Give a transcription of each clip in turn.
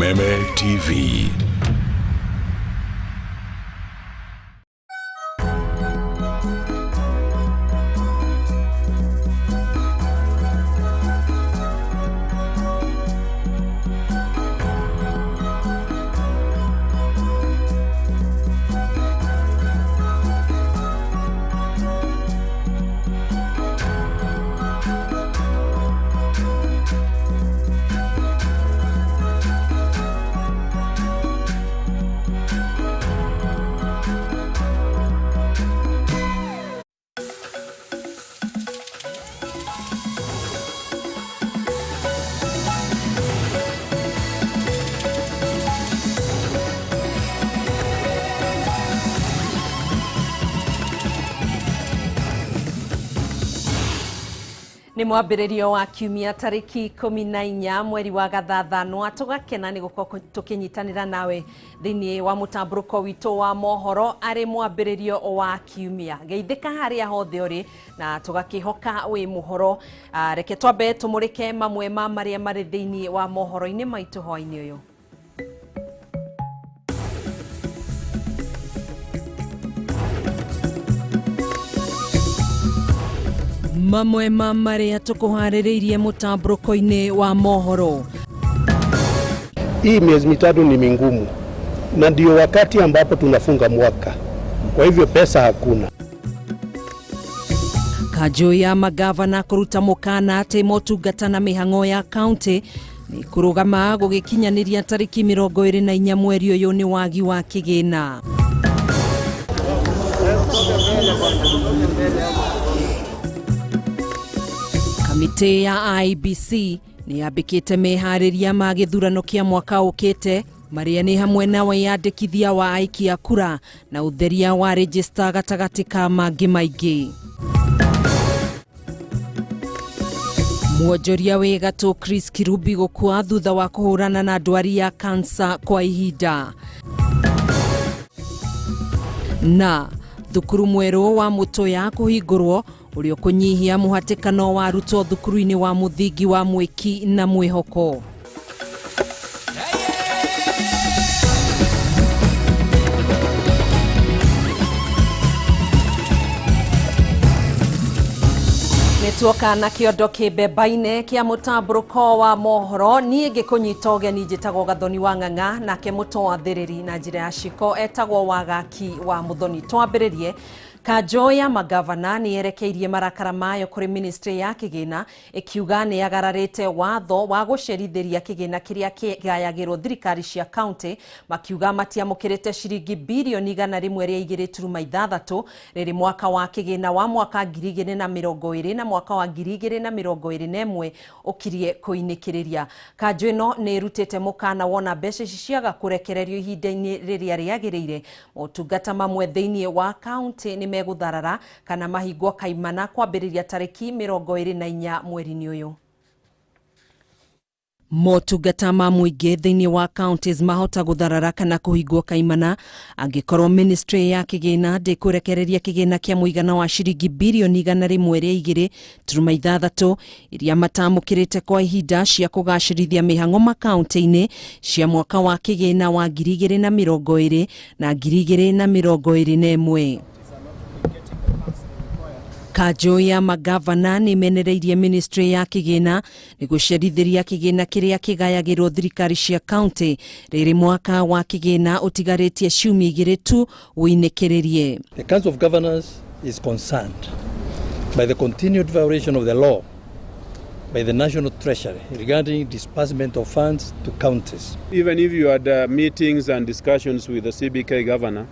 Kameme TV. Nĩ mwambĩrĩrio wa kiumia tarĩki 14 mweri wa gathathanwa, tũgakena nĩ gũkorwo tũkĩnyitanĩra nawe thĩinĩ wa mũtambũrũko witũ wa mohoro arĩ mwambĩrĩrio wa kiumia. Geithĩka harĩa hothe ũrĩ na tũgakĩhoka wĩ mũhoro. Reke twambe tũmũrĩke mamwe ma marĩa marĩ thĩinĩ wa mohoro-inĩ maitũ hwaĩ-inĩ ũyũ. Mamwe ma marĩa tũkũharĩrĩirie mũtambũrũko-inĩ wa mohoro. Hii miezi 3 ni mingumu na ndio wakati ambapo tunafunga mwaka, kwa hivyo pesa hakuna. Kanjũ ya magavana kũruta mũkana atĩ motungata na mĩhang'o ya kaunti nĩ kũrũgama gũgĩkinyanĩria tarĩki 24 mweri ũyũ nĩ wagi wa kĩgĩna. Kamĩtĩ ya IEBC nĩ yambĩkĩte meharĩria ma gĩthurano kĩa mwaka ũkĩte marĩa nĩ hamwe na wĩyandĩkithia wa aikia kura na ũtheria wa rejista gatagatĩ ka mangĩ maingĩ. Mwonjoria wĩ gatũ Chris Kirubi gũkua thutha wa kũhũrana na ndwari ya kansa kwa ihinda. Na thukuru mwerũ wa Mũtũya kũhingũrwo ũrĩa ũkũnyihia mũhatĩkano wa arutwo thukuru-inĩ wa mũthingi wa Mwĩki na Mwĩhoko. Nĩtuoka na kĩondo kĩmbembaine kĩa mũtambũrũko wa mohoro. Niĩ ngĩkũnyita ũgeni njĩtagwo Gathoni wa Ng'ang'a, nake mũtwathĩrĩri na njĩra ya ciko etagwo Wagaki wa Mũthoni. Twambĩrĩrie kanjũ ya magavana nĩ yerekeirie marakara mayo kũrĩ ministry ya kĩgĩna ĩkiuga nĩ yagararĩte watho wa gũcerithĩria kĩgĩna kĩrĩa kĩgayagĩrwo thirikari cia kaunti, makiuga matiamũkĩrĩte ciringi birioni 102.6 rĩrĩ mwaka wa kĩgĩna wa mwaka 2020 na mwaka wa 2021 ũkirie kũinĩkĩrĩria. Kanjũ ĩno nĩ ĩrutĩte mũkana wona mbeca ici ciaga kũrekererio ihinda-inĩ rĩrĩa rĩagĩrĩire, motungata mamwe thĩinĩ wa kaunti nĩ megũtharara kana mahingwo kaimana kwambĩrĩria tarĩki 24 mweri-inĩ ũyũ. Motungata ma mũingĩ thĩinĩ wa counties mahota gũtharara kana kũhingwo kaimana angĩkorwo ministry ya kĩgĩna ndĩkũrekereria kĩgĩna kĩa mũigana wa ciringi birioni 102.6 iria matamũkĩrĩte kwa ihinda cia kũgacĩrithia mĩhang'o makaunti-inĩ cia mwaka wa kĩgĩna wa 2020 na 2021. Kanjũ ya magavana nĩ imenereirie ministry ya kĩgĩna nĩ gũcerithĩria kĩgĩna kĩrĩa kĩgayagĩrwo thirikari cia kaunti rĩrĩ mwaka wa kĩgĩna ũtigarĩtie ciumia 2 tu ũinĩkĩrĩrie. The Council of Governors is concerned by the continued violation of the law by the National Treasury regarding disbursement of funds to counties. Even if you had meetings and discussions with the CBK governor,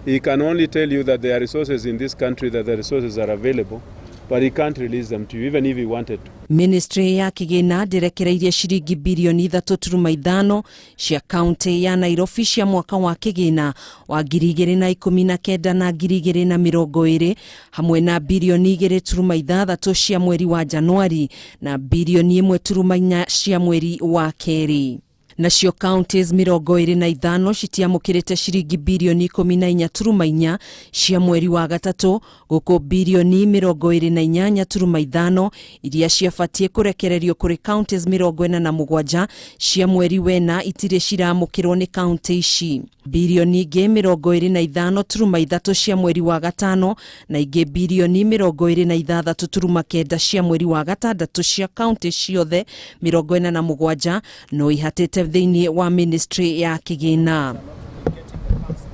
he can only tell you that there are resources in this country, that the resources are available, but he can't release them to you, even if he wanted to. Ministry ya kĩgĩna ndĩrekereirie ciringi birioni 3.5 cia kaunti ya Nairobi cia mwaka wa kĩgĩna wa 2019 na 2020 hamwe na birioni 2.6 cia mweri wa Januari na birioni 1.4 cia mweri wa kerĩ. Nacio counties 25 citiamũkĩrĩte ciringi birioni 14.4 cia mweri wa gatatũ, gũkũ birioni 28.5 iria ciabatiĩ kũrekererio kũrĩ counties 47 cia mweri wena itirĩ ciramũkĩrwo nĩ county ici. Birioni ingĩ 25.3 cia mweri wa gatano na ingĩ birioni 26.9 cia mweri wa gatandatũ cia county ciothe 47 no ihatĩte thĩinĩ wa ministry ya kĩgĩna.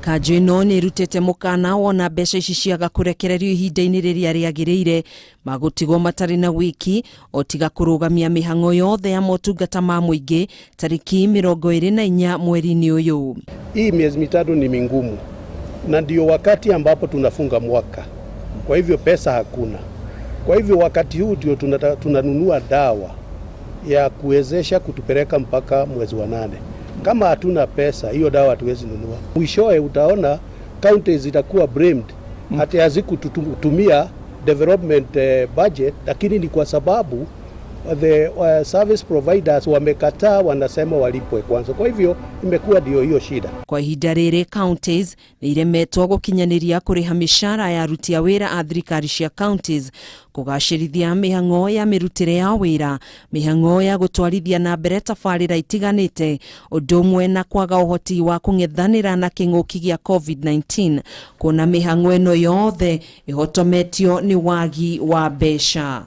Kanjũ ĩno nĩ ĩrutĩte mũkana wona mbeca ici ciaga kũrekererio ihinda-inĩ rĩrĩa rĩagĩrĩire magũtigwo matarĩ na wiki o tiga kũrũgamia mĩhang'o yothe ya motungata ma mũingĩ tarĩki 24 mweri-inĩ ũyũ. Hii miezi mitatu ni mingumu na ndio wakati ambapo tunafunga mwaka, kwa hivyo pesa hakuna. Kwa hivyo wakati huu ndio tunanunua dawa ya kuwezesha kutupeleka mpaka mwezi wa 8. Kama hatuna pesa hiyo dawa hatuwezi nunua. Mwishowe utaona counties zitakuwa blamed hata hazikutumia development budget, lakini ni kwa sababu the service providers wamekataa, wanasema walipwe kwanza. Kwa hivyo imekuwa ndio hiyo shida. Kwa ihinda rĩrĩ counties nĩ iremetwo gũkinyanĩria kũrĩha mĩcara ya aruti a wĩra a thirikari cia counties, kũgacĩrithia mĩhang'o ya mĩrutĩre ya wĩra, mĩhang'o ya gũtwarithia na mbere tabarĩra itiganĩte, ũndũ ũmwe na kwaga ũhoti wa kũng'ethanĩra na kĩng'ũki gĩa COVID-19, kuona mĩhang'o ĩno yothe ĩhotometio nĩ wagi wa mbeca.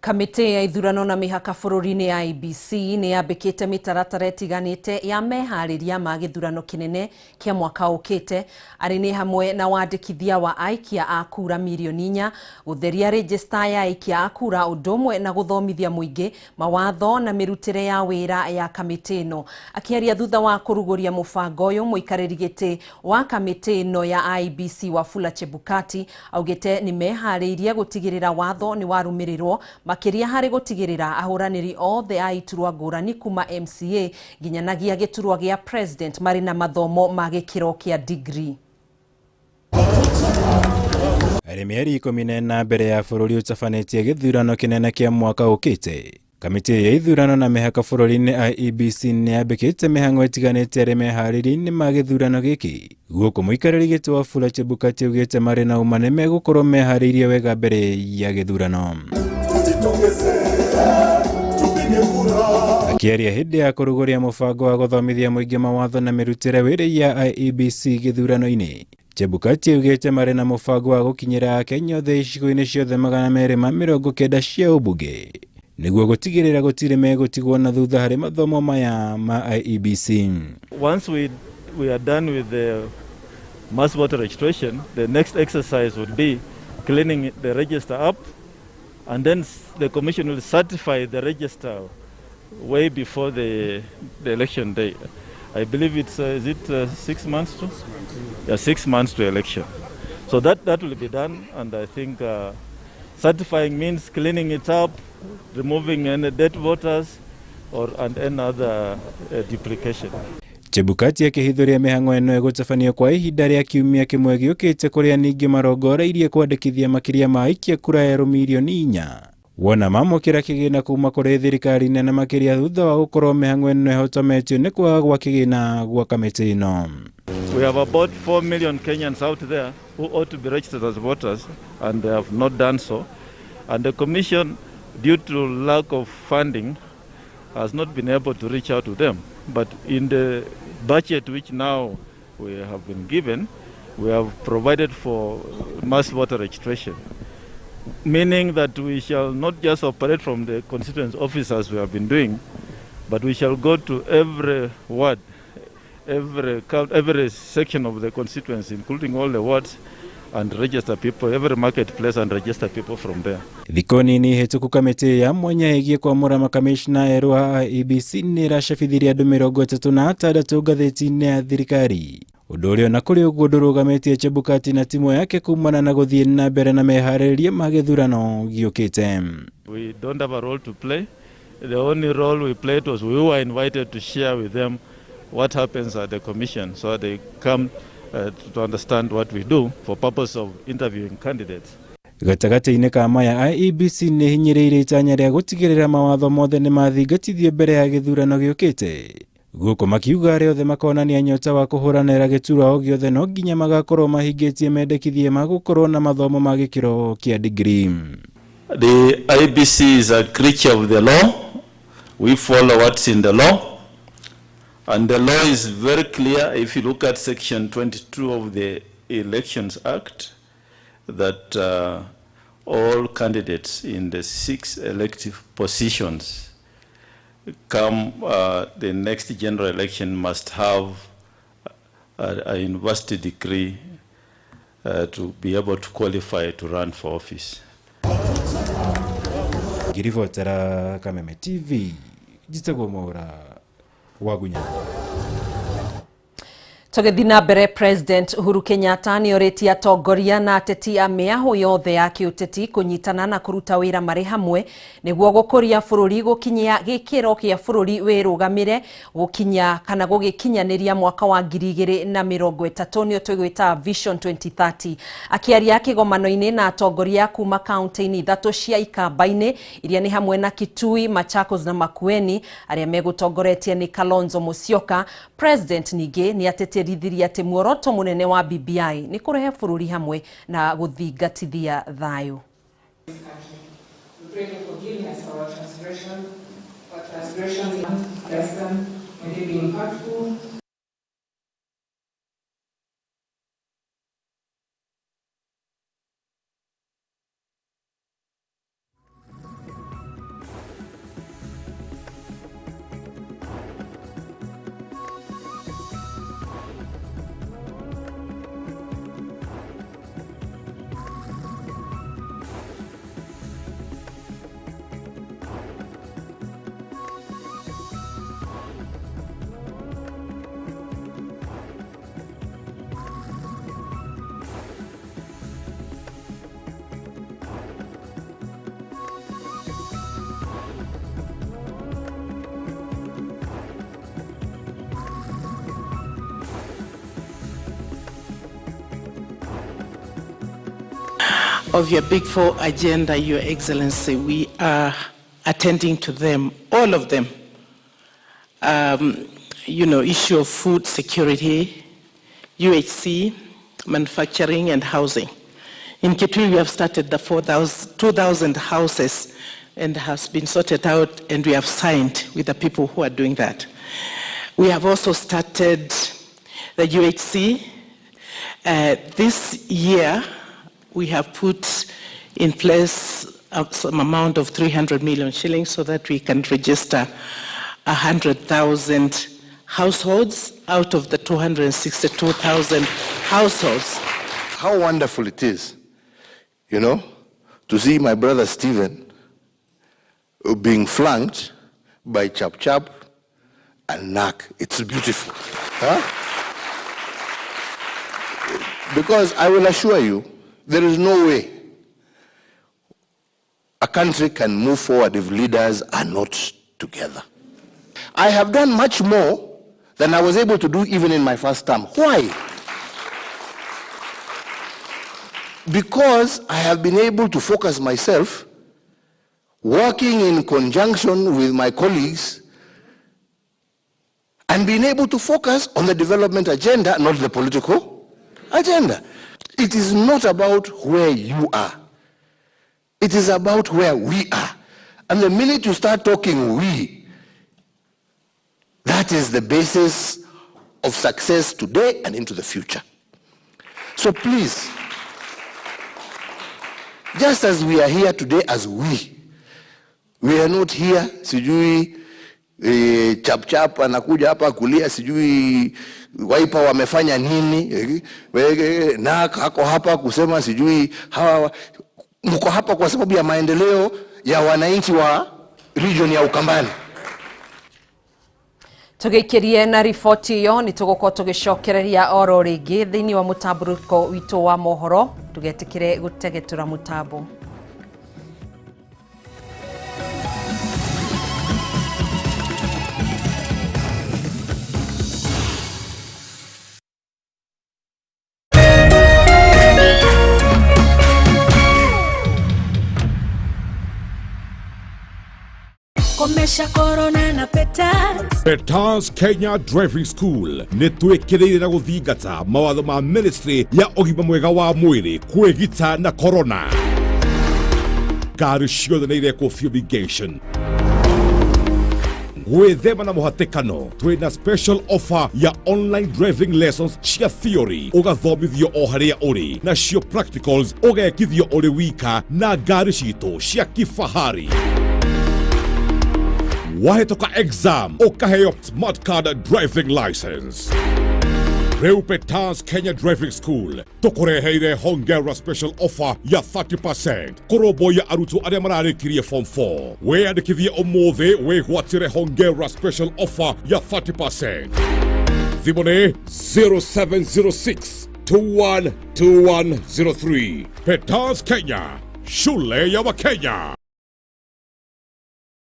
Kamĩtĩ ya ithurano na mĩhaka bũrũri-inĩ ya IEBC nĩ yambĩkĩte mĩtaratara ĩtiganĩte ya meharĩria ma gĩthurano kĩnene kĩa mwaka ũkĩte, arĩ nĩ hamwe na wandĩkithia wa aikia a kura mirioni 4, gũtheria rejista ya aikia a kura, ũndũ ũmwe na gũthomithia mũingĩ mawatho na mĩrutĩre ya wĩra ya kamĩtĩ ĩno. Akĩaria thutha wa kũrugũria mũbango ũyũ, mũikarĩri gĩtĩ wa kamĩtĩ ĩno ya IEBC Wafula Chebukati augĩte nĩ meharĩirie gũtigĩrĩra watho nĩ warũmĩrĩrwo makĩria harĩ gũtigĩrĩra ahũranĩri othe a iturwa ngũrani kuma MCA nginyanagia gĩturwa gĩa president marĩ na mathomo ma gĩkĩro kĩa degree. Arĩ mĩeri 14 mbere ya bũrũri ũtabanĩtie gĩthurano kĩnene kĩa mwaka ũkĩte, kamĩtĩ ya ithurano na mĩhaka bũrũri-inĩ IEBC nĩ yambĩkĩte mĩhang'o ĩtiganĩte arĩa meharĩria-inĩ ma gĩthurano gĩkĩ. Gũkũ mũikarĩri gĩtĩ Wafula Chebukati augĩte marĩ na ũma nĩ megũkorwo meharĩirie wega mbere ya gĩthurano. Akĩaria hĩndĩ ya kũrugũria mũbango wa gũthomithia mũingĩ mawatho na mĩrutĩre wĩra ya IEBC gĩthurano-inĩ, Chebukati augĩte marĩ na mũbango wa gũkinyĩra Akenya othe icigo-inĩ ciothe 290 cia ũmbunge nĩguo gũtigĩrĩra gũtirĩ megũtigwo na thutha harĩ mathomo maya ma IEBC. Once we are done with the mass voter registration, the next exercise would be cleaning the register up, and then the commission will certify the register way before the election day. I believe it's is it 6 months to? Yeah, 6 months to election. So that will be done, and I think certifying means cleaning it up, removing any dead voters or and any other duplication. Chebukati akĩhithũria mĩhang'o ĩno ĩgũtabanio kwa ihinda rĩa kiumia kĩmwe gĩũkĩte, kũrĩa ningĩ marongoreirie kwandĩkithia makĩria ma aikia kura erũ mirioni 4 wona mamũkĩra kĩgĩna kuma kũrĩ thirikari nene, makĩria thutha wa gũkorwo mĩhang'o ĩno ĩhotometio nĩ kwaga gwa kĩgĩna gwa kamĩtĩ ĩno. We have about 4 million Kenyans out there who ought to be registered as voters and they have not done so, and the commission, due to lack of funding, has not been able to reach out to them. But in the budget which now we have been given, we have provided for mass voter registration, meaning that we shall not just operate from the constituent office as we have been doing, but we shall go to every ward, every section of the constituency, including all the wards, and register people, every marketplace, and register people from there. Thikũ nini hĩtũku kamĩtĩ ya mwanya ĩgiĩ kwamũra makamishna erũ a IEBC nĩ ĩracabithirie andũ 36 ngathĩti-inĩ ya thirikari, ũndũ ũrĩa ona kũrĩ ũguo ndũrũgamĩtie Chebukati na timu yake kumana na gũthiĩ na mbere na meharĩrĩria ma gĩthurano gĩũkĩte. We don't have a role to play. The only role we played was we were invited to share with them what happens at the commission, so they come to understand what we do for purpose of interviewing candidates. Gatagatĩ-inĩ ka maya, IEBC nĩ hinyĩrĩirie itanya rĩa gũtigĩrĩra mawatho mothe nĩ mathingatithio mbere ya gĩthurano gĩũkĩte. Gũkũ makiuga arĩa othe makonania nyota wa kũhũranĩra gĩturwa o gĩothe no nginya magakorwo mahingĩtie mendekithia ma gũkorwo na mathomo ma gĩkĩro kĩa degree. The IEBC is a creature of the law. We follow what's in the law. And the law is very clear. If you look at section 22 of the Elections Act, that all candidates in the 6 elective positions come the next general election must have a university degree to be able to qualify to run for office. Ngiribotera Kameme TV, njĩtagwo Mwaura Wagunya. Tũgĩthiĩ na mbere, President Uhuru Kenyatta nĩ orĩtie atongoria na ateti a mĩahũ yothe ya kĩũteti kũnyitana na kũruta wĩra marĩ hamwe nĩguo gũkũria bũrũri gũkinyia gĩkĩro kĩa bũrũri wĩrũgamĩre gũkinya kana gũgĩkinyanĩria mwaka wa 2030 nĩo tũgwĩta Vision 2030. Akĩaria kĩgomano-inĩ na atongoria kuma kaunti-inĩ ithatũ cia Ikamba-inĩ iria nĩ hamwe na Kitui, Machakos na Makueni arĩa megũtongoretie nĩ Kalonzo Musyoka, President ningĩ nĩ atĩtĩrithirie atĩ muoroto mũnene wa BBI nĩ kũrehe bũrũri hamwe na gũthingatithia thayũ. We pray for forgiveness for our transgressions, bless them, may they be impactful. Of your Big Four agenda, Your Excellency, we are attending to them, all of them. Issue of food security, UHC, manufacturing and housing. In Kitui, we have started the 2,000 houses and has been sorted out, and we have signed with the people who are doing that. We have also started the UHC. This year, we have put in place some amount of 300 million shillings so that we can register 100,000 households out of the 262,000 households. How wonderful it is, to see my brother Stephen being flanked by Chap Chap and NAC. It's beautiful. Huh? Because I will assure you, there is no way a country can move forward if leaders are not together. I have done much more than I was able to do even in my first term. Why? Because I have been able to focus myself, working in conjunction with my colleagues, and being able to focus on the development agenda, not the political agenda. It is not about where you are. It is about where we are. And the minute you start talking we, that is the basis of success today and into the future. So please, just as we are here today as we are not here, sijui Chap Chap anakuja hapa kulia, sijui Wiper wamefanya nini, na ako hapa kusema sijui hawa. Mko hapa kwa sababu ya maendeleo ya wananchi wa region ya Ukambani. Tũgĩikĩrie na riboti ĩyo nĩ tũgũkorwo tũgĩcokereria oro rĩngĩ thĩinĩ wa mũtambũrũko witũ wa mohoro. Ndũgetĩkĩre gũtegetũra mũtambo. Komesha corona na Petals. Petals Kenya Driving School nĩ twĩkĩrĩire na gũthingata mawatho ma ministry ya ũgima mwega wa mwĩrĩ kwĩgita na corona. Ngari ciothe nĩ irekwo fumigation. Gwĩthema na mũhatĩkano, twĩna special offer ya online driving lessons cia theory ũgathomithio o harĩa ũrĩ, nacio practicals ũgekithio ũrĩ wika na ngari citũ cia kifahari. Wahĩtũka exam ũkaheo smart card driving license. Rĩu Petals Kenya Driving School tũkũreheire hongera special offer ya 30% kũrũmbũiya arutwo arĩa mararĩkirie form 4. Wĩyandĩkithie ũmũthĩ wĩgwatĩre hongera special offer ya 30%. Thimũ nĩ 0706 212103. Petals Kenya, shule ya Wakenya.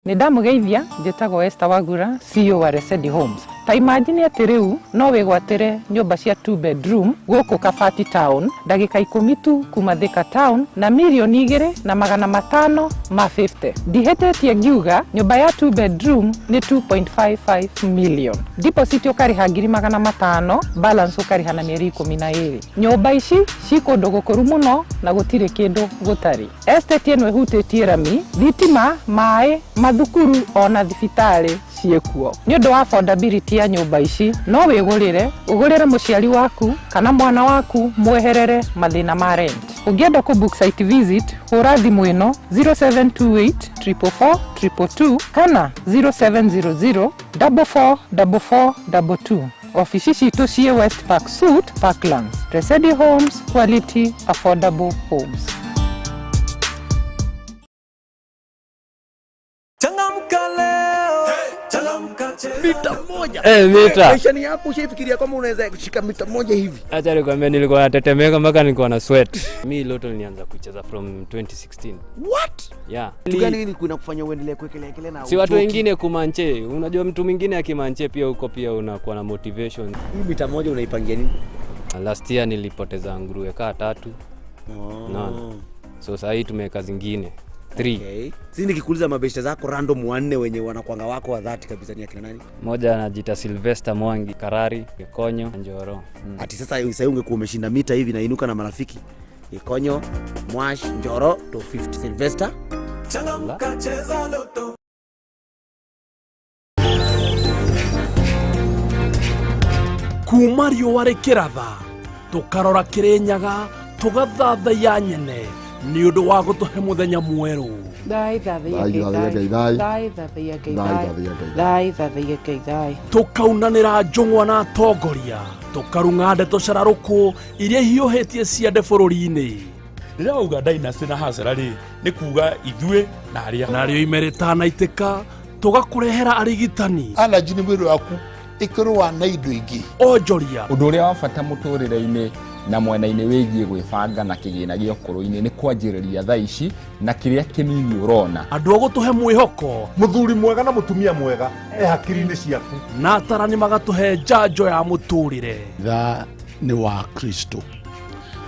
Nĩ ndamũgeithia, njĩtagwo Esther Wagura, CEO wa Resedi Homes. Ta imagine atĩ rĩu no wĩgwatĩre nyũmba cia 2 bedroom gũkũ Kabati town, ndagĩka 10 tu kuma Thika town, na 2,550,000. Ndihĩtĩtie ngiuga nyũmba ya 2 bedroom nĩ 2.55 million. Deposit ũkarĩha 500,000, balance ũkarĩha na mĩeri 12. Nyũmba ici ci kũndũ gũkũru mũno na gũtirĩ kĩndũ gũtarĩ. Estate ĩno ĩhutĩtie rami, thitima, maĩ, mathukuru ona thibitarĩ ciĩkuo. Nĩ ũndũ wa affordability ya nyũmba ici, no wĩgũrĩre, ũgũrĩre mũciari waku kana mwana waku, mweherere mathĩna ma rent. Ũngĩenda kũ book site visit, hũra thimũ ĩno 0728 444 222 kana 0700 44 44 22. Ofici citũ ciĩ West Park Suite, Parklands. Resedi Homes, quality affordable homes. Mita moja. Mita. Maisha ni hapo, ushaifikiria kama unaweza kushika mita moja hivi? Acha nikwambie, nilikuwa natetemeka mpaka nilikuwa na sweat. Mi Lotto nilianza kucheza from 2016. What? Yeah. Kitu gani ili kunakufanya uendelee kuekelea kelea na Si watu uchoki? Wengine kumanche. Unajua mtu mwingine akimanche pia huko pia unakuwa na motivation. Hii mita moja unaipangia nini? Last year nilipoteza nguruwe kaa 3. Oh. Naona. So sasa hii tumeweka zingine 3. Okay. Si nikikuuliza mabeshte zako random wanne wenye wanakuanga wako wa dhati kabisa ni akina nani? Moja anajiita Sylvester Mwangi, Karari, Ikonyo, Njoro. Ati sasa ungekuwa umeshinda mita hivi na inuka na marafiki. Ikonyo, Mwash, Njoro, to 50 Sylvester. Changamka, cheza Lotto. Kuma riũa rĩkĩratha tũkarora Kĩrĩnyaga tũgathathaiya nyene nĩ ũndũ wa gũtũhe mũthenya mwerũ. Tũkaunanĩra njũng'wa na atongoria, tũkarung'a ndeto cararũkũ iria ihiũhĩtie ciande bũrũri-inĩ. Rĩrĩa wauga dynasty na hasara rĩ, nĩ kuga ithuĩ na arĩa. Narĩo ime rĩtanaitĩka tũgakũrehera arigitani. Allergy nĩ mwĩrĩ waku ĩkĩrũa na indo ingĩ. Onjoria. Ũndũ ũrĩa wa bata mũtũrĩre-inĩ na mwena-inĩ wĩgiĩ gwĩbanga na kĩgĩna gĩa ũkũrũ-inĩ nĩ kwanjĩrĩria thaa ici na kĩrĩa kĩnini ũrona. Andũ a gũtũhe mwĩhoko. Mũthuri mwega na mũtumia mwega e hakiri-inĩ ciaku. Na atarani magatũhe njanjo ya mũtũrĩre. Tha nĩ wa Kristo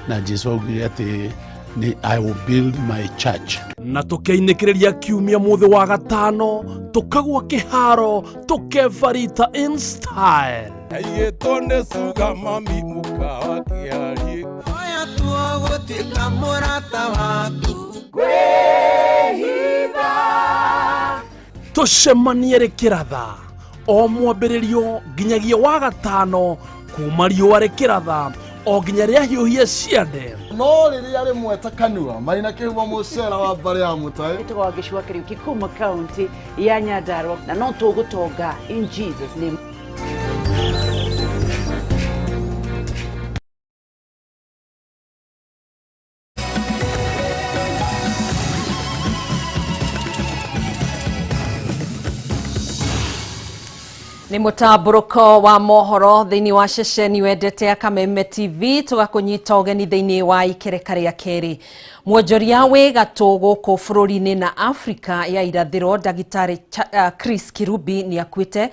na Jesu augire atĩ nĩ I will build my church. Na tũkeinĩkĩrĩria kiumia mũthĩ wa gatano tũkagwa kĩharo tũkebarita in style. Aigĩtwo nĩ cuga mami mũkawa kĩarie. Oya tuo gũtuĩka mũrata waku. Kwĩhitha. Tũcemanie rĩkĩratha o mwambĩrĩrio nginyagia wa gatano kuma riũa rĩkĩratha o nginya rĩahiũhie ciande. No rĩrĩa rĩmwe ta kanua marĩ na kĩhumo mũcera wa mbarĩ ya mũtaĩ. Ĩtagwo Wangeci Kariuki kuma kaunti ya Nyandarua na no tũgũtonga in Jesus name. Nĩ mũtambũrũko wa mohoro thĩinĩ wa ceceni wendete ya Kameme TV tũgakũnyita ũgeni thĩinĩ wa ikereka rĩa kerĩ. Mwonjoria wĩ gatũ gũkũ bũrũri-inĩ na Afrika ya irathĩro ndagĩtarĩ Chris Kirubi nĩ akuĩte.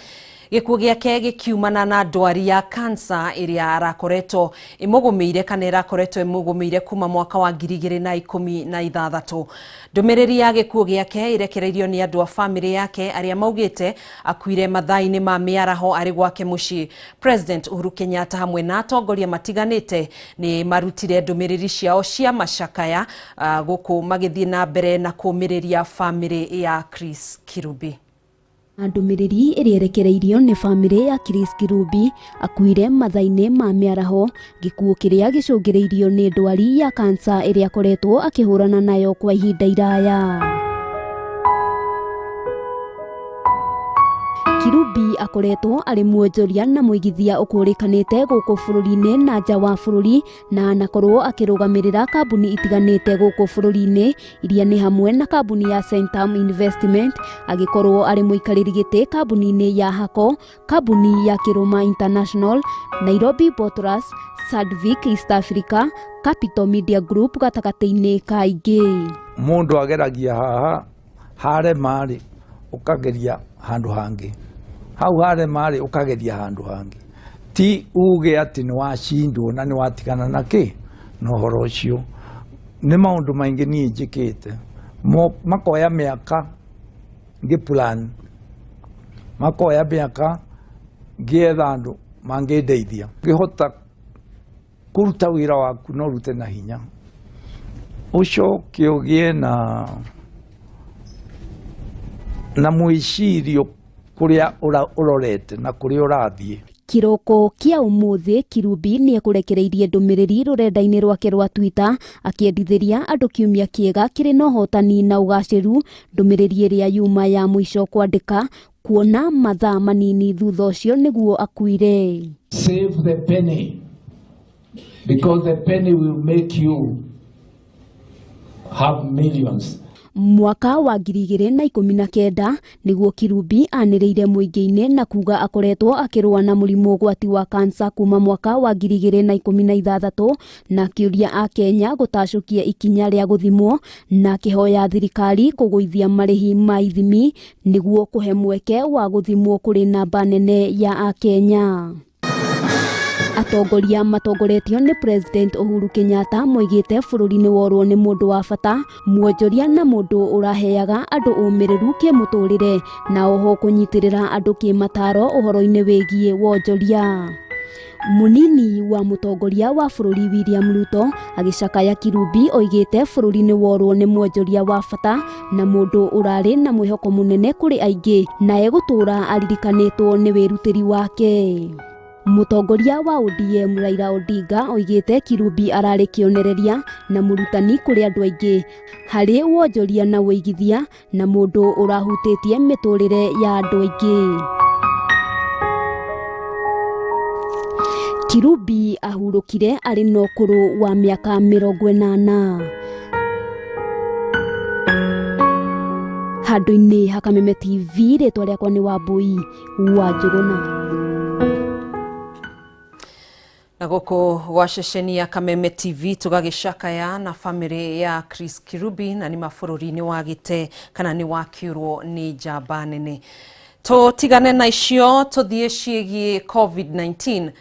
Gĩkuũ gĩake gĩkiumana na ndwari ya kansa ĩrĩa arakoretwo ĩmũgũmĩire kana ĩrakoretwo ĩmũgũmĩire kuma mwaka wa 2016. Ndũmĩrĩri ya gĩkuũ gĩake ĩrekereirio nĩ andũ a bamĩrĩ yake arĩa maugĩte akuire mathaa-inĩ ma mĩaraho arĩ gwake mũciĩ. President Uhuru Kenyatta hamwe na atongoria matiganĩte nĩ marutire ndũmĩrĩri ciao cia macakaya gũkũ magĩthiĩ na mbere na kũmĩrĩria bamĩrĩ ya Chris Kirubi. Ndũmĩrĩri ĩrĩa ĩrekereirio nĩ bamĩrĩ ya Chris Kirubi akuire mathaa-inĩ ma mĩaraho, gĩkuũ kĩrĩa gĩcũngĩrĩirio nĩ ndwari ya kansa ĩrĩa akoretwo akĩhũrana nayo kwa ihinda iraya. Kirubi akoretwo arĩ mwonjoria na mũigithia ũkũrĩkanĩte gũkũ bũrũri-inĩ na nja wa bũrũri, na anakorwo akĩrũgamĩrĩra kambuni itiganĩte gũkũ bũrũri-inĩ iria nĩ hamwe na kambuni ya Centum Investment, agĩkorwo arĩ mũikarĩri gĩtĩ kambuni-inĩ ya Hako, kambuni ya Kiruma International, Nairobi Bottlers, Sandvik East Africa, Capital Media Group gatagatĩ-inĩ ka ingĩ. Mũndũ ageragia haha harema-rĩ, ũkageria handũ hangĩ, hau harema-rĩ ũkageria handũ hangĩ. Ti uge atĩ nĩ wacindwo na nĩ watigana na kĩ na ũhoro ũcio. Nĩ maũndũ maingĩ niĩ njĩkĩte, makoya mĩaka ngĩ plan, makoya mĩaka ngĩetha andũ mangĩndeithia. Ngĩhota kũruta wĩra waku no ũrute na hinya, ũcoke ũgĩe na mwĩcirio kũrĩa ũrorete na kũrĩa ũrathiĩ. Kĩroko kĩa ũmũthĩ Kirubi nĩ ekũrekereirie ndũmĩrĩri rũrenda-inĩ rwake rwa Twitter akĩendithĩria andũ kiumia kĩega kĩrĩ na ũhotani na ũgacĩru. Ndũmĩrĩri ĩrĩa yuma ya mũico kwandĩka kuona mathaa manini thutha ũcio nĩguo akuire. Save the penny because the penny will make you have millions. Mwaka wa 2019 nĩguo Kirubi anĩrĩire mũingĩ-inĩ na kuga akoretwo akĩrũa na mũrimũ ũgwati wa kansa kuma mwaka wa 2016, na akĩũria Akenya gũtacũkia ikinya rĩa gũthimwo, na akĩhoya thirikari kũgũithia marĩhi ma ithimi nĩguo kũhe mweke wa gũthimwo kũrĩ namba nene ya Akenya. Atongoria matongoretio nĩ President Uhuru Kenyatta moigĩte bũrũri nĩ worwo nĩ mũndũ wa bata, mwonjoria na mũndũ ũraheaga andũ ũmĩrĩru kĩmũtũrĩre, na oho kũnyitĩrĩra andũ kĩmataro ũhoro-inĩ wĩgiĩ wonjoria. Munini wa mũtongoria wa bũrũri William Ruto agĩcakaya Kirubi oigĩte bũrũri nĩ worwo nĩ mwonjoria wa bata na mũndũ ũrarĩ na mwĩhoko mũnene kũrĩ aingĩ, na egũtũra aririkanĩtwo nĩ wĩrutĩri wake. Mũtongoria wa ODM Raila Odinga oigĩte Kirubi ararĩ kĩonereria na mũrutani kũrĩ andũ aingĩ harĩ wonjoria na ũigithia, na mũndũ ũrahutĩtie mĩtũrĩre ya andũ aingĩ. Kirubi ahurũkire arĩ na ũkũrũ wa mĩaka 80. Handũ-inĩ ha Kameme TV, rĩtwa rĩakwa nĩ Wambui wa Njũgũna. Na gũkũ gwa ceceni ya Kameme TV tũgagĩcakaya na bamĩrĩ ya Chris Kirubi, na nĩ mabũrũri-inĩ wa gĩte kana nĩ wakĩũrwo nĩ njamba nene. Tũtigane na icio tũthiĩ ciĩgiĩ COVID-19.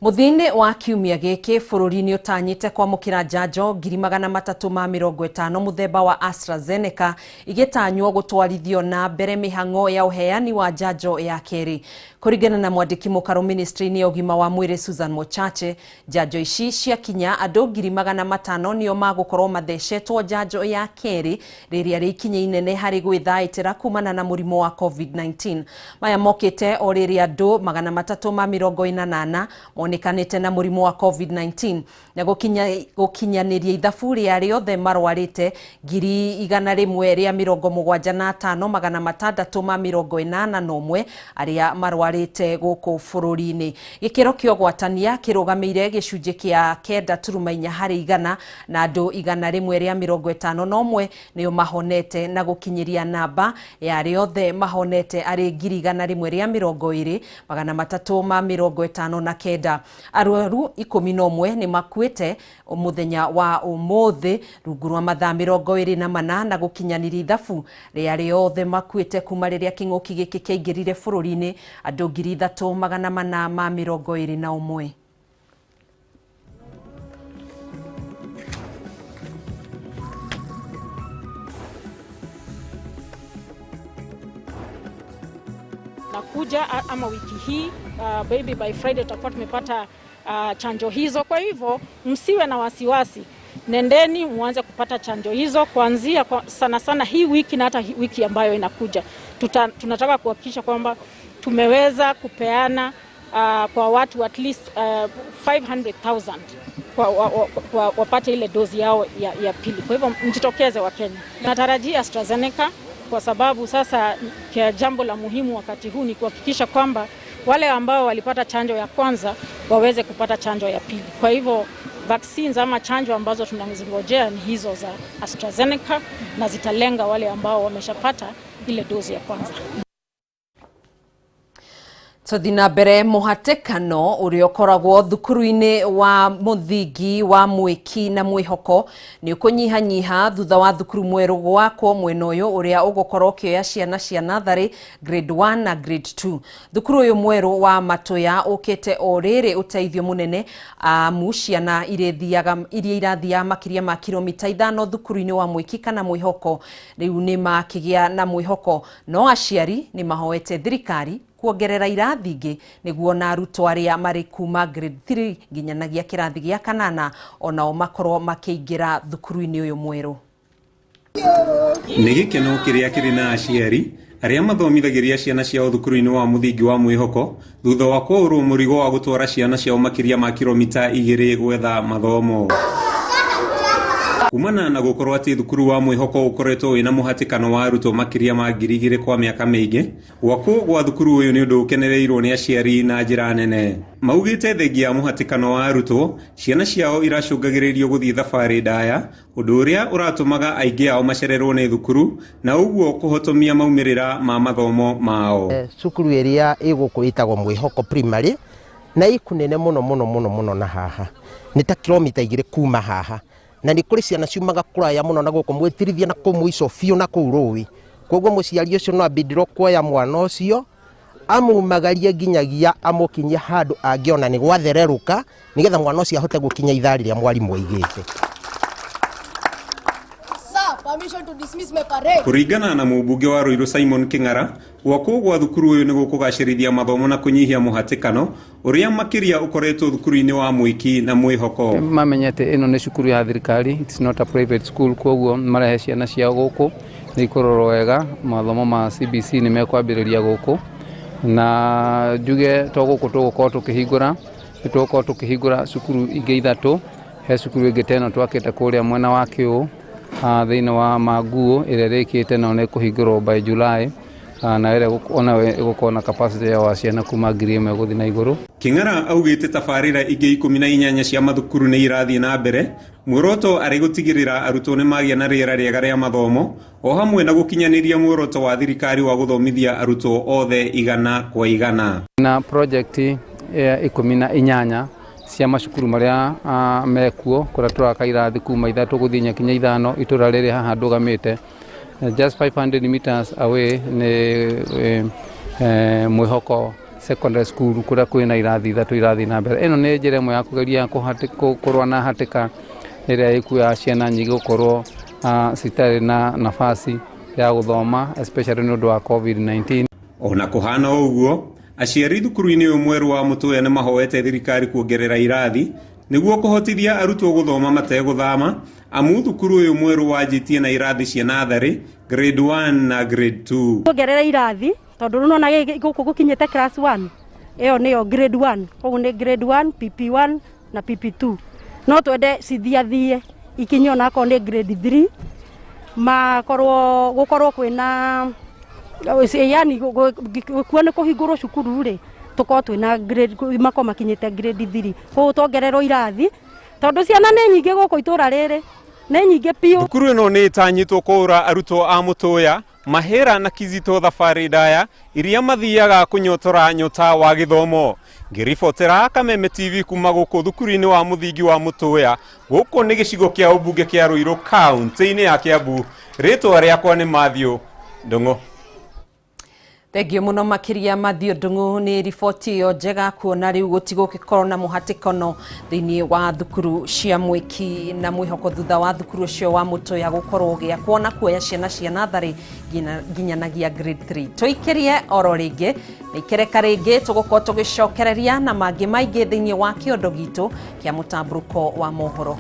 Mũthia-inĩ wa kiumia gĩkĩ bũrũri nĩ ũtanyĩte kwamũkĩra njanjo 350 mũthemba wa AstraZeneca igĩtanywo gũtwarithio na mbere mĩhang'o ya ũheani wa njanjo ya kerĩ. Kũringana na mwandĩki mũkaro ministry-inĩ ya ũgima wa mwĩrĩ Susan Mochache, njanjo ici ciakinya andũ 500,000 nĩo magũkorwo mathecetwo njanjo ya kerĩ, rĩrĩa rĩ ikinya inene harĩ gwĩthaitĩra kumana na mũrimũ wa COVID-19. Maya mokĩte o rĩrĩa andũ 348 monekanĩte na mũrimũ wa COVID-19 na gũkinyanĩria ithabu rĩa rĩothe marwarĩte 175,681 arĩa marwarĩte gũkũ bũrũri-inĩ. Gĩkĩro kĩa ũgwatania kĩrũgamĩire gĩcunjĩ kĩa 9.4 harĩ igana, na andũ 151 nĩo mahonete, na gũkinyĩria namba ya arĩa mahonete arĩ 120,359. Uganda. Arwaru 11 nĩ makuĩte mũthenya wa ũmũthĩ rungu rwa mathaa 24 na gũkinyanĩria ithabu rĩa arĩa othe makuĩte kuma rĩrĩa kĩng'ũki gĩkĩ kĩaingĩrire bũrũri-inĩ andũ 3421. Nakuja ama wiki hii baby by Friday tutakuwa tumepata chanjo hizo. Kwa hivyo msiwe na wasiwasi, nendeni muanze kupata chanjo hizo kuanzia sana sana hii wiki na hata wiki ambayo inakuja. Tunataka kuhakikisha kwamba tumeweza kupeana kwa watu at least 500,000 kwa wapate ile dozi yao ya pili. Kwa hivyo mjitokeze wa Kenya. Natarajia AstraZeneca kwa sababu sasa jambo la muhimu wakati huu ni kuhakikisha kwamba wale ambao walipata chanjo ya kwanza waweze kupata chanjo ya pili. Kwa hivyo vaccines ama chanjo ambazo tunazingojea ni hizo za AstraZeneca na zitalenga wale ambao wameshapata ile dozi ya kwanza. Tuthina mbere muhatikano uria ukoragwo thukuru-ini wa muthingi wa Mwiki na Mwihoko ni ukunyihanyiha thutha wa thukuru mweru gwakwo mwena uyu uria ugukorwo ukioya ciana cia natharĩ grade 1 na grade 2. Thukuru uyu mweru wa Matuya ukite o riri uteithio munene amu ciana iria irathiaga makiria ma kilomita 5 thukuru-ini wa Mwiki kana Mwihoko riu ni makigia na Mwihoko no aciari ni mahoete thirikari kuongerera irathi ingĩ nĩguo na arutwo arĩa marĩ kuma grade 3 nginyanagia kĩrathi gĩa kanana onao makorwo makĩingĩra thukuru-inĩ ũyũ mwerũ. Nĩ gĩkeno kĩrĩa kĩrĩ na aciari arĩa mathomithagĩria ciana ciao thukuru-inĩ wa mũthingi wa Mwihoko thutha wa kwaũrwo mũrigo wa gũtwara ciana ciao makĩria ma kilomita 2 gwetha mathomo. Kumana na gukorwo ati thukuru wa Mwihoko ukoretwo wina muhatikano wa arutwo makiria ma 2000 kwa miaka miingi gwakwo gwa thukuru uyu ni undu ukenereirwo ni aciari na njira nene. Maugite thengia ya muhatikano wa arutwo ciana ciao iracũngagĩrĩrio guthii thabarĩ ndaya undu uria uratumaga aingi ao macererwo ni thukuru na uguo kuhotomia maumĩrĩra ma mathomo mao. Cukuru ĩrĩa ĩgũkũ ĩtagwo Mwihoko Primary na ikunene muno muno muno muno na haha ni ta kilomita 2 kuma haha na nĩ kũrĩ ciana ciumaga kũraya mũno na gũkũ mwĩtirithia na kũu mũico biũ na kũu rũĩ. Koguo mũciari ũcio no ambindirwo kuoya mwana ũcio amumagarie nginyagia amũkinyie handũ angĩona nĩ gwathererũka nĩgetha mwana ũcio ahote gũkinya ithaa rĩrĩa mwarimũ aigĩte. Kũringana na mũmbunge wa Ruiru Simon King'ara, gwakwo gwa thukuru ũyũ nĩ gũkũgacĩrithia mathomo na kũnyihia mũhatĩkano ũrĩa makĩria ũkoretwo thukuru-inĩ wa Mwiki na Mwihoko. Mamenyete ĩno nĩ cukuru ya thirikari, it's not a private school, koguo marehe ciana ciao gũkũ nĩ ikũrorwo wega. Mathomo ma CBC nĩ mekwambĩrĩria gũkũ na njuge to gũkũ tũgũkorwo tũkĩhingũra, nĩ tũgũkorwo tũkĩhingũra cukuru ingĩ ithatũ. He cukuru ĩngĩ ta ĩno twakĩte kũrĩa mwena wa Kĩũ thĩinĩ wa Manguo ĩrĩa ĩrĩkĩte na nĩ kũhingũrwo by July na ĩrĩa ona ĩgũkorwo na capacity ya ciana kuma 1000 gũthiĩ na igũrũ. King'ara augĩte tabarĩra ingĩ 18 cia mathukuru nĩ irathiĩ na mbere muoroto arĩ gũtigĩrĩra arutwo nĩ magĩa na rĩera rĩega rĩa mathomo o hamwe na gũkinyanĩria muoroto wa thirikari wa gũthomithia arutwo othe 100 kwa 100. Na project ya 18 cia macukuru maria mekuo kuria turaka irathi kuma 3 gũthiĩ nginya 5 itũra rĩrĩ haha ndũgamĩte just 500 meters away nĩ Mwihoko Secondary School kuria kwĩna irathi 3 irathi na mbere. Ĩno nĩ njĩra ĩmwe ya kũgeria kũrũa na hatĩka ĩrĩa ĩkuo ya ciana nyingĩ gũkorwo citarĩ na nafasi ya gũthoma especially nĩ ũndũ wa COVID-19. Ona kũhana ũguo aciari thukuru-inĩ ũyũ mwerũ wa Mũtũya nĩ mahoete thirikari kuongerera irathi nĩguo kũhotithia arutwo gũthoma mategũthama amu thukuru ũyũ mwerũ wanjĩtie na irathi cia natharĩ grade 1 na grade 2. Kuongerera irathi tondũ rĩu nona gũkũ gũkinyĩte class 1 ĩyo nĩyo grade 1 koguo nĩ grade 1 PP1 na PP2 no twende cithiathie ikinye ona akorwo nĩ grade 3 makorwo gũkorwo kwĩna yani kuo nĩ kũhingũrwo cukuru rĩ tũkorwo twĩna grade makorwo makinyĩte grade 3 koguo tuongererwo irathi tondũ ciana nĩ nyingĩ gũkũ itũra rĩrĩ Nĩ nyingĩ biũ. Thukuru ĩno nĩ ĩtanyĩtwo kũũra arutwo a Mũtũya, Mahĩra na Kizito thabarĩ ndaya iria mathiaga kũnyotora nyota wa gĩthomo. Ngĩribotera Kameme TV kuma gũkũ thukuru-inĩ wa mũthingi wa Mũtũya, gũkũ nĩ gĩcigo kĩa ũmbunge kĩa Ruiru kaunti-inĩ ya Kiambu. Rĩtwa rĩakwa nĩ Matthew Ndung'u. Thengio muno makiria Matthew Ndung'u ni riboti iyo njega kuona riu gutigũgĩkorwo na mũhatĩkano thĩinĩ wa thukuru cia mwĩki na mwĩhoko thutha wa thukuru ũcio wa Mũtũya gũkorwo ũgĩakwo na kuoya ciana cia natharĩ nginyanagia grade 3. Tũikĩrie oro rĩngĩ na ikereka rĩngĩ tũgũkorwo tũgĩcokereria na mangĩ maingĩ thĩinĩ wa kĩondo gitũ kĩa mũtambũrũko wa mohoro.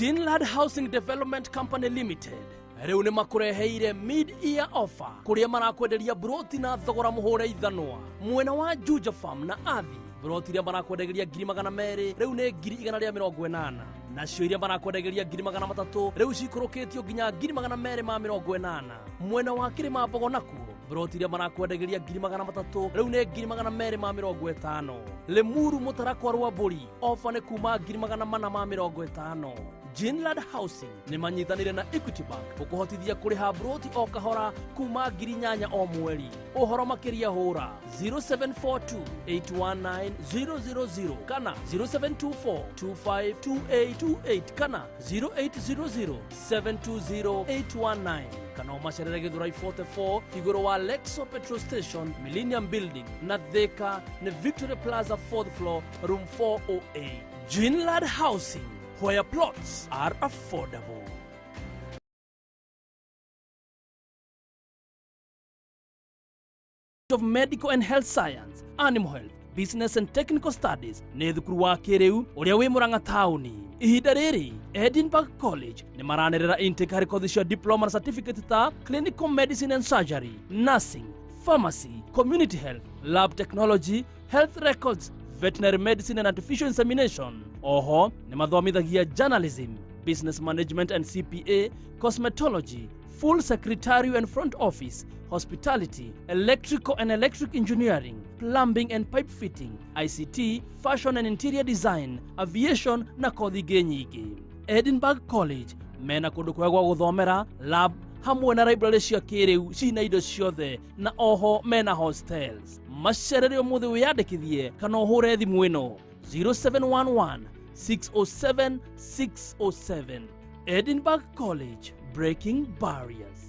Ginlad Housing Development Company Limited rĩu nĩ makũreheire mid-year offer kũrĩa marakwenderia broti na thogora mũhũre ithanwa mwena wa Juja Farm na Athi. Broti iria marakwendagĩria 200,000 rĩu nĩ 180,000, nacio iria marakwendagĩria 300,000 rĩu cikũrũkĩtio nginya 280,000. Mwena wa Kĩrĩma Mbogo nakuo broti iria marakwendagĩria 300,000 rĩu nĩ 250,000. Limuru Mũtarakwa Rwambũri ofa nĩ kuma 450,000. Ginlad Housing nĩ manyitanĩire na Equity Bank gũkũhotithia kũrĩha broti o kahora kuma 8,000 o mweri. Ũhoro makĩria hũra 0742 819 000 kana 0724 252828 kana 0800 720 819 kana ũmacerere Gĩthũrai 44 igũrũ wa Lexo Petrol Station, Millennium Building na Thika nĩ Victory Plaza 4th floor room 408. Ginlad Housing, where plots are affordable. Of Medical and Health Science, Animal Health, Business and Technical Studies nĩ thukuru wa kĩrĩu ũrĩa wĩ Murang'a taũni. Ihinda rĩrĩ Edinburgh College nĩ maranĩrĩra intake harĩ kothi cia diploma na certificate ta Clinical Medicine and Surgery, Nursing, Pharmacy, Community Health, Lab Technology, Health Records, Veterinary Medicine and Artificial Insemination. Oho nĩ mathomithagia Journalism, Business Management and CPA, Cosmetology, Full Secretarial and Front Office, Hospitality, Electrical and Electric Engineering, Plumbing and Pipe Fitting, ICT, Fashion and Interior Design, Aviation na kothi ingĩ nyingĩ. Edinburgh College mena kũndũ kwega gwa gũthomera, lab hamwe na library cia kĩrĩu cina indo ciothe na oho mena hostels. Macerere ũmũthĩ wĩyandĩkithie kana ũhũre thimũ ĩno 0711 607 607. Edinburgh College, breaking barriers.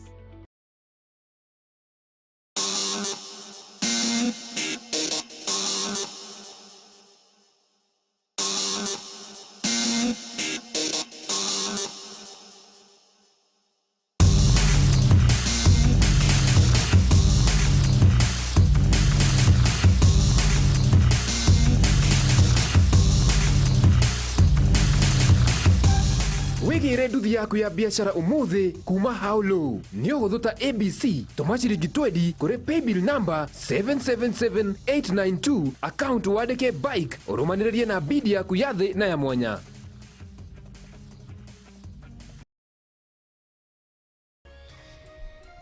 Wigire nduthi yaku ya biacara umuthi kuma Haulo ni ũhũthũ ta ABC tũma ciringi 20 kũrĩ paybill number 777892 account wandĩke bike ũrũmanĩrĩrie na bidi yaku ya thĩ na ya mwanya.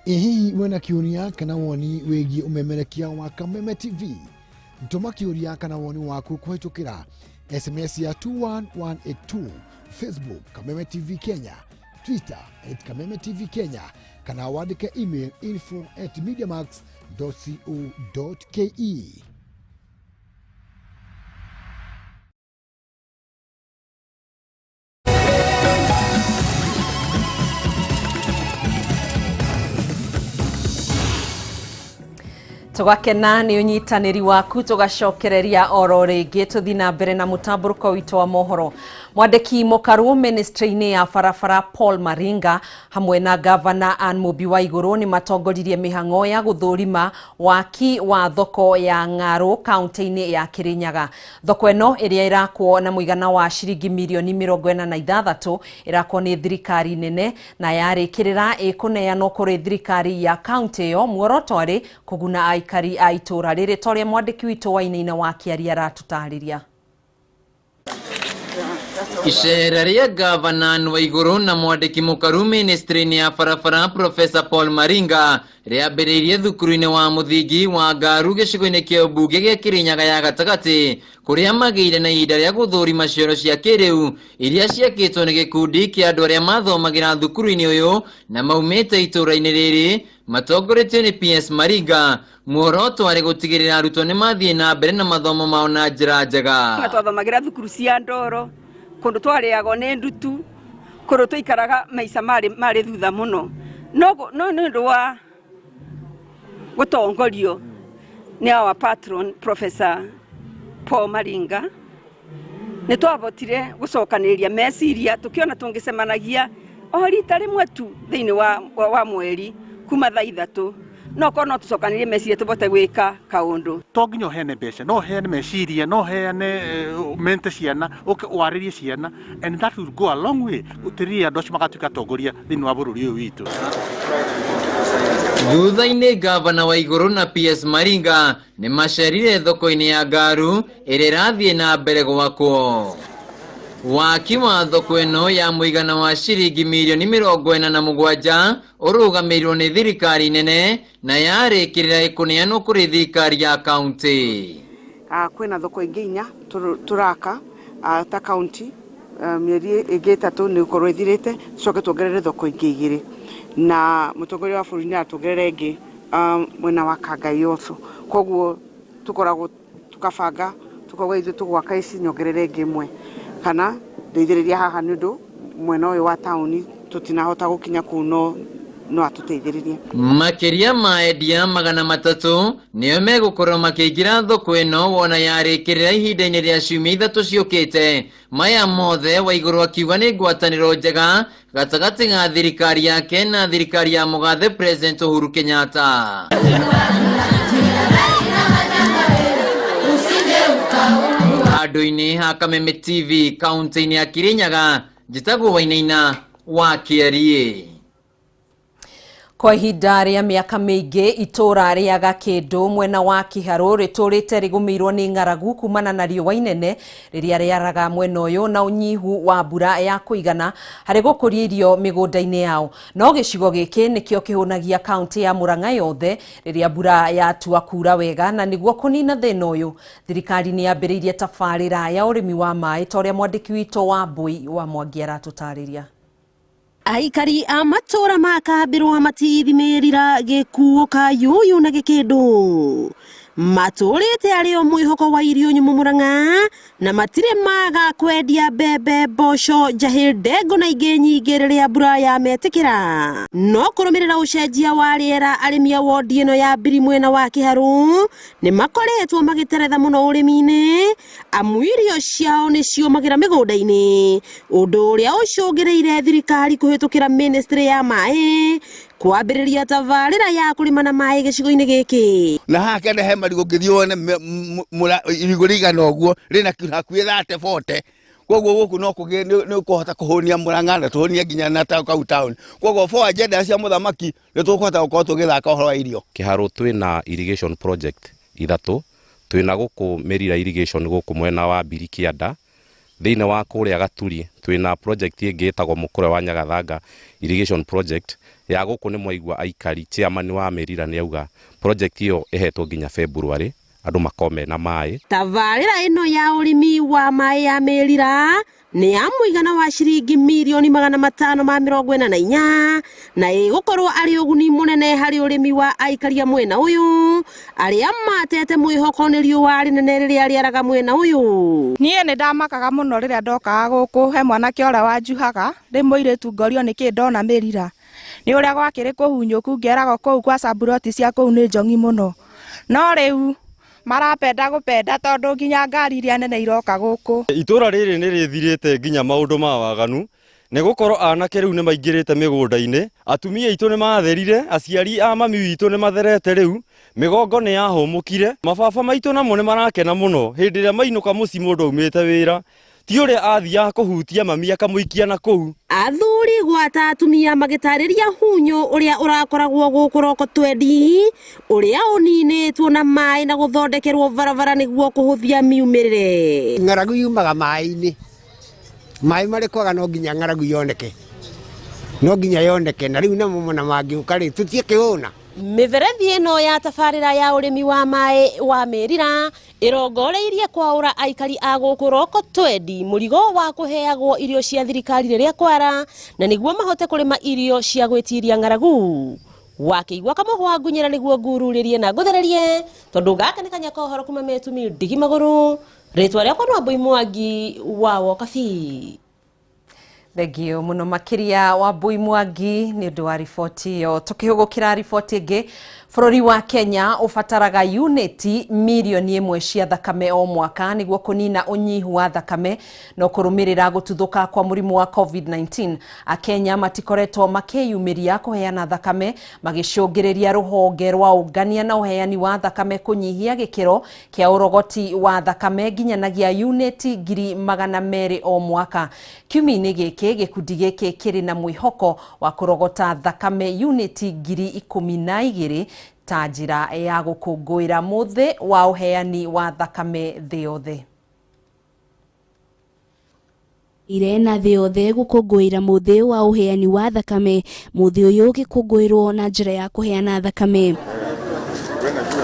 Ĩ hihi wĩna kĩũria kana woni wĩgiĩ ũmemerekia wa Kameme TV? Tũma kĩũria kana woni waku kũhĩtũkĩra SMS ya 21182, Facebook Kameme TV Kenya, Twitter @Kameme TV Kenya kana wandĩke email info@mediamax.co.ke. Tugakena ni unyitanĩri waku tugacokereria oro rĩngĩ tũthi na mbere na mũtambũrũko witũ wa mohoro. Mwandĩki mũkarũ ministry-inĩ ya barabara Paul Maringa hamwe na gavana Anne Mũmbi wa Igũrũ nĩ matongoririe mĩhang'o ya gũthũrima waki wa thoko ya Ng'arũ kaunti-inĩ ya Kirinyaga. Thoko ĩno ĩrĩa ĩrakwo na mũigana wa ciringi mirioni 46 ĩrakwo nĩ thirikari nene na yarĩkĩrĩra ĩkũneanwo kũrĩ thirikari ya kaunti ĩyo, muoroto arĩ kũguna aikari a itũra rĩrĩ ta ũrĩa mwandĩki witũ wa Inaina wa Kĩaria aratũtarĩria. Icera rĩa gavana Waiguru na mwandĩki mũkaru ministry-inĩ ya barabara Professor Paul Maringa rĩambĩrĩirie thukuru-inĩ wa mũthingi wa Ngaru gĩcigo-inĩ kĩa ũmbunge gĩa Kirinyaga ya gatagatĩ kũrĩa magĩire na ihinda rĩa gũthũrima cioro cia kĩrĩu iria ciakĩtwo nĩ gĩkundi kĩa andũ arĩa mathomagĩra thukuru-inĩ ũyũ na maumĩte itũũra-inĩ rĩrĩ matongoretio nĩ PS Maringa. Muoroto warĩ gũtigĩrĩra arutwo nĩ mathiĩ na mbere na mathomo mao na njĩra njega. Twathomagĩra thukuru cia ndoro kundu twarĩagwo nĩ ndutu kundu tũikaraga maica marĩ thutha mũno no nĩ ũndũ wa gũtongorio nĩ our patron Professor Paul Maringa nĩ twabotire gũcokanĩrĩria meciria tũkĩona tũngĩcemanagia o rita rĩmwe tu thĩinĩ wa mweri kuma thaa 3 no korwo no tũcokanĩrie meciria tũbote gwĩka kaũndũ. To nginya ũheane mbeca, no ũheane meciria, no ũheane mente ciana, ũke warĩrie ciana, and that will go a long way gũtirĩria andũ acio magatuĩka atongoria thĩinĩ wa bũrũri ũyũ witũ. Thutha-inĩ gavana Waiguru na PS Maringa nĩ macerire thoko-inĩ ya Ngaru ĩrĩa ĩrathiĩ na mbere gwakwo. Waki wa thoko ĩno ya mũigana wa ciringi mirioni 47 ũrũgamĩrĩirwo nĩ thirikari nene na yarĩkĩrĩra ĩkũneanwo kũrĩ thirikari ya kaunti. Kwĩna thoko ingĩ 4 tũraka ta kaunti mĩeri ĩngĩ 3 nĩ gũkorwo ĩthirĩte, tũcoke tuongerere thoko ingĩ 2 na mũtongoria wa bũrũri nĩ aratuongerera ĩngĩ mwena wa Kangai also. Koguo tũkoragwo tũkabanga tũkauga ithuĩ tũgwaka ici nyongerere ĩngĩ ĩmwe kana ndeithĩrĩria haha nĩ ũndũ mwena ũyũ wa taũni tũtinahota gũkinya kũu no atũteithĩrĩrie. Makĩria ma endia 300 nĩo megũkorwo makĩingĩra thoko ĩno wona yarĩkĩrĩra ihinda-inĩ rĩa ciumia 3 ciũkĩte. Maya mothe Waiguru akiuga nĩ ngwatanĩro njega gatagatĩ ga thirikari yake na thirikari ya mũgathe President Uhuru Kenyatta. Andũ-inĩ ha Kameme TV kaunti-inĩ ya Kirinyaga, njĩtagwo Wainaina wa Kĩariĩ. Kwa ihinda rĩa mĩaka mĩingĩ itũũra rĩa Gakĩndũ mwena wa Kĩharũ rĩtũũrĩte rĩgũmĩirwo nĩ ng'aragu kumana na riũa inene rĩrĩa rĩaraga mwena ũyũ na ũnyihu wa mbura ya kũigana harĩ gũkũria irio mĩgũnda-inĩ yao. No gĩcigo gĩkĩ nĩkĩo kĩhũnagia kaunti ya Murang'a yothe rĩrĩa mbura yatua kura wega, na nĩguo kũnina thĩna ũyũ thirikari nĩ yambĩrĩirie tabarĩra ya ũrĩmi wa maĩ ta ũrĩa mwandĩki witũ wa Mbui wa Mwangi aratũtarĩria. Aikari a matũũra ma Kambĩrwa matithimĩrira gĩkuũ Kayuyu na Gĩkĩndũ matũũrĩte arĩ o mwĩhoko wa irio nyũmũ Murang'a na matirĩ maga kwendia mbembe, mboco, njahĩ, ndengũ na ingĩ nyingĩ rĩrĩa mbura yametĩkĩra. No kũrũmĩrĩra ũcenjia wa rĩera arĩmi a wondi ĩno ya Mbiri mwena wa Kĩharũ nĩ makoretwo magĩteretha mũno ũrĩmi-inĩ amu irio ciao nĩ ciũmagĩra mĩgũnda-inĩ, ũndũ ũrĩa ũcũngĩrĩire thirikari kũhĩtũkĩra ministry ya maĩ kwambĩrĩria tabarĩra ya kũrĩma na maĩ gĩcigo-inĩ gĩkĩ. Na haha kende he marigũ ngĩthiĩ wone irigũ rĩigana ũguo rĩna hakuhĩ 30 40, koguo gũkũ no kũgĩe nĩ ũkũhota kũhũnia Murang'a na tũhũnie nginya na kau town. Koguo for agenda cia mũthamaki nĩ tũkũhota gũkorwo tũgĩthaka ũhoro wa irio. Kĩharũ twĩna irrigation project 3, twĩna gũkũ Mĩrira irrigation gũkũ mwena wa Mbiri Kĩanda, thĩinĩ wa kũrĩa Gaturi twĩna project ĩngĩ ĩtagwo Mũkũre wa Nyagathanga irrigation project ya gũkũ nĩ mwaigua aikari chairman wa Mĩrira nĩ auga project ĩyo ĩhetwo nginya February andũ makome na maĩ. Tabarĩra ĩno ya ũrĩmi wa maĩ ya Mĩrira nĩ ya mũigana wa ciringi mirioni 544 na ĩgũkorwo arĩ ũguni mũnene harĩ ũrĩmi wa aikari a mwena ũyũ arĩa matete mwĩhoko nĩ riũa rĩnene rĩrĩa rĩaraga mwena ũyũ. Niĩ nĩ ndamakaga mũno rĩrĩa ndokaga gũkũ he mwanake ũrĩa wanjuhaga ndĩ mũirĩtu ngorio nĩkĩ ndona Mĩrira nĩ ũrĩa gwakĩrĩ kũhunyũku ngeragwo kũu kwa caburoti cia kũu nĩ njong'i mũno, no rĩu marapenda gũpenda tondũ nginya ngari iria nene iroka gũkũ. Itũũra rĩrĩ nĩ rĩthirĩte nginya maũndũ ma waganu nĩ gũkorwo anake rĩu nĩ maingĩrĩte mĩgũnda-inĩ, atumia aitũ nĩ matherire, aciari a mami witũ nĩ matherete rĩu, mĩgongo nĩ yahũmũkire, mababa maitũ namo nĩ marakena mũno hĩndĩ ĩrĩa mainũka mũciĩ mũndũ aumĩte wĩra ti ũrĩa athiaga kũhutia mami akamũikia na kũu. Athuri gwata atumia magĩtarĩria hunyũ ũrĩa ũrakoragwo gũkũ roko twendi ũrĩa ũninĩtwo na maĩ na gũthondekerwo barabara nĩguo kũhũthia miumĩrĩre. Ng'aragu yumaga maĩ-inĩ Maĩ marĩ kwaga no nginya ng'aragu yoneke, no nginya yoneke, na rĩu namo mona mangĩũka rĩ tũtiĩkĩhũna. Mĩberethi ĩno ya tabarĩra ya ũrĩmi wa maĩ wa Mĩrira ĩrongoreirie kwaũra aikari a gũkũ Roko Twendi mũrigo wa kũheagwo irio cia thirikari rĩrĩa kwara, na nĩguo mahote kũrĩma irio cia gwĩtiria ng'aragu. Wakĩigua kamũhwa ngunyĩra nĩguo ngururĩrie na ngũthererie, tondũ gaka nĩ kanya ka ũhoro kuma metumi ndigi magũrũ. Rĩtwa rĩakwa nĩ Wambui Mwangi wa Wokabi. Thengio muno makiria Wambui Mwangi nĩ ũndũ wa riboti ĩyo. Tũkĩhũgũkĩra riboti ĩngĩ, bũrũri wa Kenya ũbataraga uniti mirioni 1 cia thakame o mwaka nĩguo kũnina ũnyihu wa thakame no kũrũmĩrĩra gũtuthũka kwa mũrimũ wa COVID-19. Akenya matikoretwo makĩyumĩria kũheana thakame, magĩcũngĩrĩria rũhonge rwa ũngania na ũheani wa thakame kũnyihia gĩkĩro kĩa ũrogoti wa thakame nginyanagia uniti 200,000 o mwaka. Kiumia-inĩ gĩkĩ, gĩkundi gĩkĩ kĩrĩ na mwĩhoko wa kũrogota thakame uniti 12,000 ta njĩra ya gũkũngũĩra mũthĩ wa ũheani wa thakame thĩ yothe. Ire na thĩ yothe gũkũngũĩra mũthĩ wa ũheani wa thakame, mũthĩ ũyũ ũgĩkũngũĩrwo na njĩra ya kũheana thakame.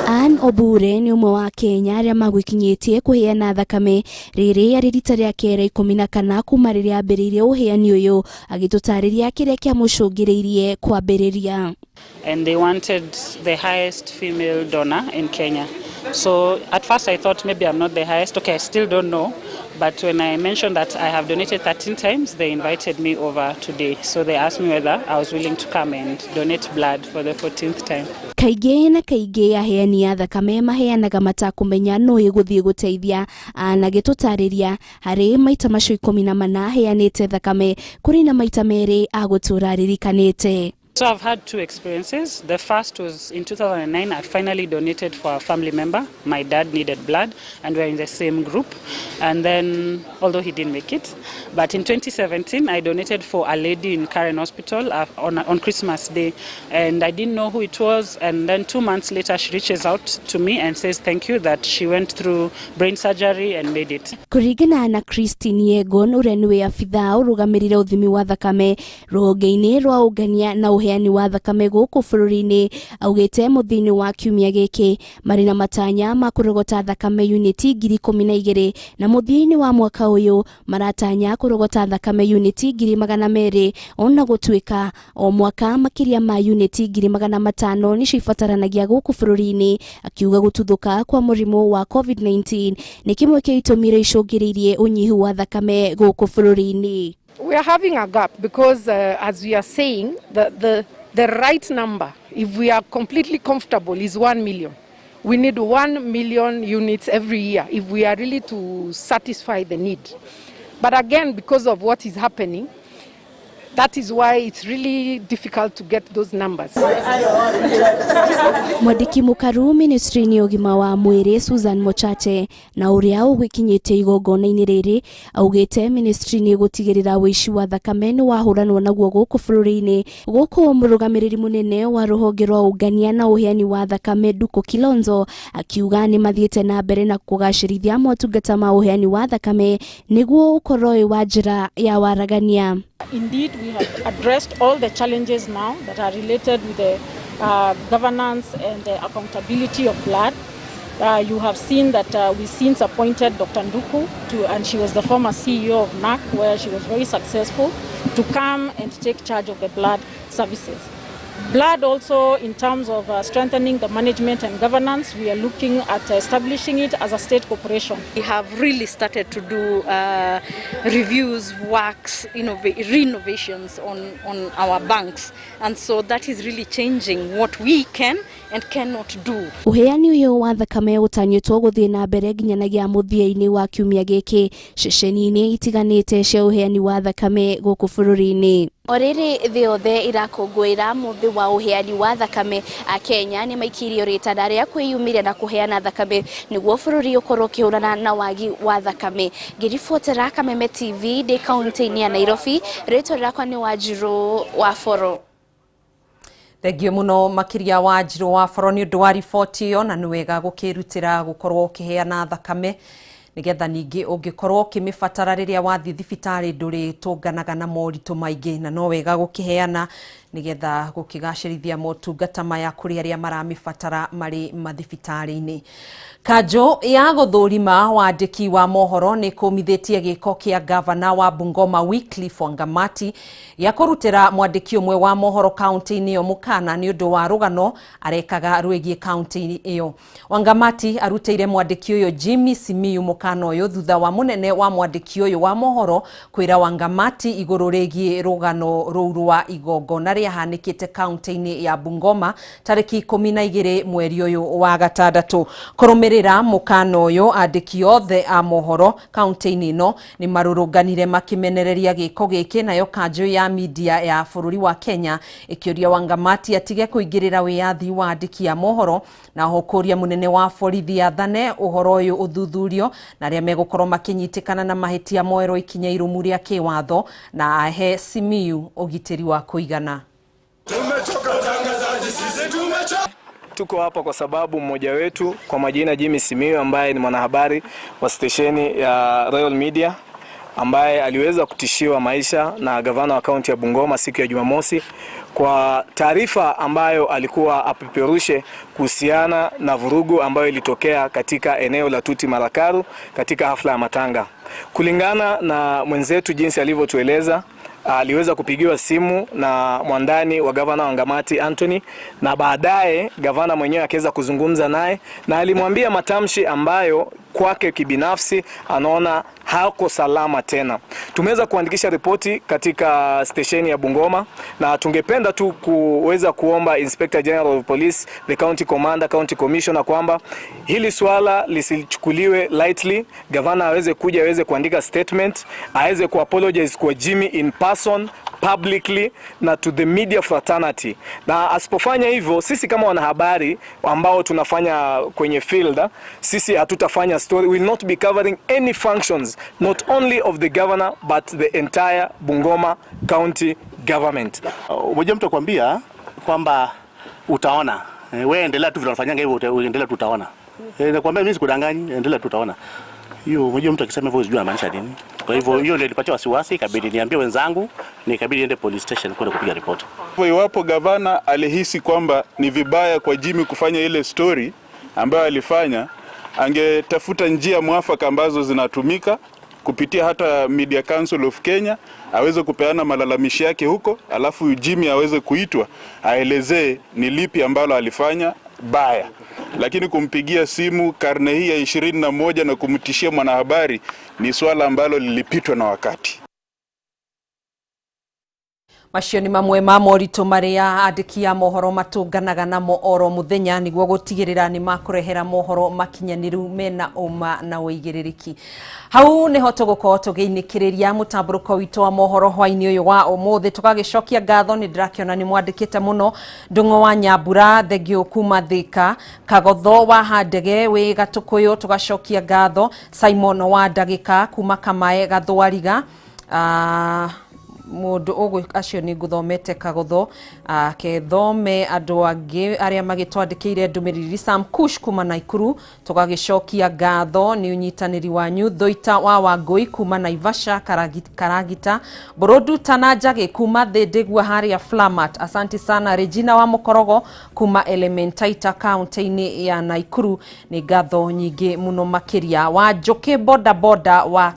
Ann Obure nĩ ũmwe wa Kenya arĩa magwĩkinyĩtie kũheana thakame. Rĩrĩ arĩ rita rĩake rĩa 14 kuma rĩrĩa ambĩrĩirie ũheani ũyũ, agĩtũtarĩria kĩrĩa kĩamũcũngĩrĩirie kwambĩrĩria. And they wanted the highest female donor in Kenya. So at first I thought maybe I'm not the highest. Okay, I still don't know. But when I mentioned that I have donated 13 times, they invited me over today. So they asked me whether I was willing to come and donate blood for the 14th time. Kaingĩ na kaingĩ aheani a thakame maheanaga matakũmenya no ĩgũthiĩ gũteithia, na gĩtũtarĩria harĩ maita macio 14 aheanĩte thakame, kũrĩ na maita merĩ agũtũra aririkanĩte. So I've had two experiences. The first was in 2009. I finally donated for a family member. My dad needed blood, and we were in the same group. And then, although he didn't make it, but in 2017, I donated for a lady in Karen Hospital on Christmas Day, and I didn't know who it was. And then 2 months later, she reaches out to me and says thank you that she went through brain surgery and made it. Kũringana na Christine Yegon, ũrĩa nĩwe abithaa ũrũgamĩrĩire ũthimi wa thakame rũhonge-inĩ rwa ũngania na ũheani wa thakame gũkũ bũrũri-inĩ, augĩte mũthia-inĩ wa kiumia gĩkĩ marĩ na matanya ma kũrogota thakame uniti 12,000, na mũthia-inĩ wa mwaka ũyũ maratanya kũrogota thakame uniti 200,000, ona gũtuĩka o mwaka makĩria ma uniti 500,000 nĩcio ibataranagia gũkũ bũrũri-inĩ. Akiuga gũtuthũka kwa mũrimũ wa COVID-19 nĩ kĩmwe kĩa itũmi iria icũngĩrĩirie ũnyihu wa thakame gũkũ bũrũri-inĩ. We are having a gap because, as we are saying, the right number, if we are completely comfortable, is 1 million. We need 1 million units every year if we are really to satisfy the need. But again, because of what is happening, that is why it's really difficult to get those numbers. Mwandĩki mũkaru ministry-inĩ ya ũgima wa mwĩrĩ Susan Mochache, na ũrĩa ũgĩkinyĩtie igongona-inĩ rĩrĩ, augĩte ministry nĩ ĩgũtigĩrĩra ũici wa thakame nĩ wahũranwo naguo gũkũ bũrũri-inĩ. Gũkũ mũrũgamĩrĩri mũnene wa rũhonge rwa ũngania na ũheani wa thakame Nduku Kilonzo akiuga nĩ mathiĩte na mbere na kũgacĩrithia motungata ma ũheani wa thakame nĩguo ũkorwo wĩ wa njĩra ya waragania. Indeed, we have addressed all the challenges now that are related with the governance and the accountability of blood. You have seen that we since appointed Dr. Nduku, and she was the former CEO of NAC, where she was very successful, to come and take charge of the blood services. Blood also, in terms of strengthening the management and governance, we are looking at establishing it as a state corporation. We have really started to do reviews, works, renovations on our banks. And so that is really changing what we can and cannot do. Ũheani ũyũ wa thakame ũtanyĩtwo gũthiĩ na mbere nginyanagia mũthia-inĩ wa kiumia gĩkĩ ceceni-inĩ itiganĩte cia ũheani wa thakame gũkũ bũrũri-inĩ. O rĩrĩ thĩ yothe ĩrakũngũĩra mũthĩ wa ũheani wa thakame, Akenya nĩ maikirio rĩtana rĩa kwĩyumĩria na kũheana thakame nĩguo bũrũri ũkorwo ũkĩhũrana na wagi wa thakame. Ngĩribotera Kameme TV ndĩ kaunti-inĩ ya Nairobi, rĩtwa rĩakwa nĩ Wanjirũ wa Boro. Thengio muno makiria Wanjirũ wa Boro nĩ ũndũ wa riboti ĩyo, na nĩ wega gũkĩrutĩra gũkorwo ũkĩheana thakame. Nĩgetha ningĩ ũngĩkorwo ũkĩmĩbatara rĩrĩa wathiĩ thibitarĩ ndũrĩtũnganaga na moritũ maingĩ, na no wega gũkĩheana nĩgetha gũkĩgacĩrithia motungata maya kũrĩ arĩa maramĩbatara marĩ mathibitarĩ-inĩ. Kanjũ ya gũthũrima wandĩki wa mohoro nĩ kũmithĩtie gĩko kĩa gavana wa Bungoma Wycliffe Wangamati gĩa kũrutĩra mwandĩki ũmwe wa mohoro kaunti-inĩ ĩyo mũkana nĩ ũndũ wa rũgano arekaga rwĩgiĩ kaunti ĩyo. Wangamati arutĩire mwandĩki ũyũ Jimmy Simiyu mũkana ũyũ thutha wa mũnene wa mwandĩki ũyũ wa mohoro kwĩra Wangamati igũrũ rĩgiĩ rũgano rũu rwa igongona rĩahanĩkĩte kaunti-inĩ ya Bungoma tarĩki 12 mweri ũyũ wa gatandatũ. Kũrũmĩrĩra mũkana ũyũ, andĩki othe a mohoro kaunti-inĩ ĩno nĩ marũrũnganire makĩmenereria gĩko gĩkĩ, nayo kanjũ ya media ya bũrũri wa Kenya ĩkĩũria Wangamati atige kũingĩrĩra wĩyathi wa andĩki a mohoro, na oho kũũria mũnene wa borithi athane ũhoro ũyũ ũthuthurio na arĩa megũkorwo makĩnyitĩkana na mahĩtia moerwo ikinya irũmu rĩa kĩwatho na ahe Simiyu ũgitĩri wa kũigana. Tuko hapa kwa sababu mmoja wetu kwa majina Jimmy Simiyu ambaye ni mwanahabari wa stesheni ya Royal Media ambaye aliweza kutishiwa maisha na gavana wa kaunti ya Bungoma siku ya Jumamosi kwa taarifa ambayo alikuwa apeperushe kuhusiana na vurugu ambayo ilitokea katika eneo la Tuti Marakaru katika hafla ya matanga. Kulingana na mwenzetu jinsi alivyotueleza, aliweza kupigiwa simu na mwandani wa gavana Wangamati Anthony, na baadaye gavana mwenyewe akaweza kuzungumza naye na alimwambia matamshi ambayo kwake kibinafsi anaona hako salama tena. Tumeweza kuandikisha ripoti katika stesheni ya Bungoma na tungependa tu kuweza kuomba Inspector General of Police, the County Commander, County Commissioner kwamba hili swala lisichukuliwe lightly. Gavana aweze kuja, aweze kuandika statement, aweze kuapologize kwa Jimmy in person publicly na to the media fraternity. Na asipofanya hivyo, sisi kama wanahabari ambao tunafanya kwenye field, sisi hatutafanya story, will not be covering any functions not only of the governor but the entire Bungoma County government. Mmoja mtu akwambia kwamba utaona, wewe endelea tu vile unafanyanga hivyo, endelea tu utaona. Nakwambia mimi sikudanganyi, endelea tu utaona. Hiyo mmoja mtu akisema hivyo sijui anamaanisha nini. Kwa hivyo hiyo ndio ilipatia wasiwasi, ikabidi niambie wenzangu, nikabidi niende police station kwenda kupiga ripoti. Iwapo gavana alihisi kwamba ni vibaya kwa Jimmy kufanya ile story ambayo alifanya, angetafuta njia mwafaka ambazo zinatumika kupitia hata Media Council of Kenya, aweze kupeana malalamishi yake huko, alafu Jimmy aweze kuitwa aelezee ni lipi ambalo alifanya baya. Lakini kumpigia simu karne hii ya 21 na kumtishia mwanahabari ni swala ambalo lilipitwa na wakati. Macio nĩ mamwe ma moritũ marĩa andĩki a mohoro matũnganaga namo oro mũthenya nĩguo gũtigĩrĩra nĩ makũrehera mohoro makinyanĩru mena ũma na ũigĩrĩrĩki. Hau nĩho tũgũkorwo tũgĩinĩkĩrĩria mũtambũrũko witũ wa mohoro hwainĩ ũyũ wa ũmũthĩ. Tũgagĩcokia ngatho, nĩ ndĩrakĩona nĩ mwandĩkĩte mũno. Ndũng'o wa Nyambura, thengio kuma Thĩka, Kagotho wa Handege wĩ Gatũkũyũ, tũgacokia ngatho. Simon wa Ndagĩka kuma Kamae Gathwariga, mundu ugu acio ni nguthomete Kagotho, kethome andu angi aria magitwandikire ndumiriri. Sam Kush kuma Naikuru, tugagicokia ngatho ni unyitaniri wanyu. Thoita wa Wangui kuma Naivasha Karagita, Borodu Tanajage kuma Thindigua haria Flamat, asanti sana. Regina wa Mukorogo kuma Elementaita kaunti-ini ya Naikuru, ni ngatho nyingi muno makiria. Wa Njuki boda boda wa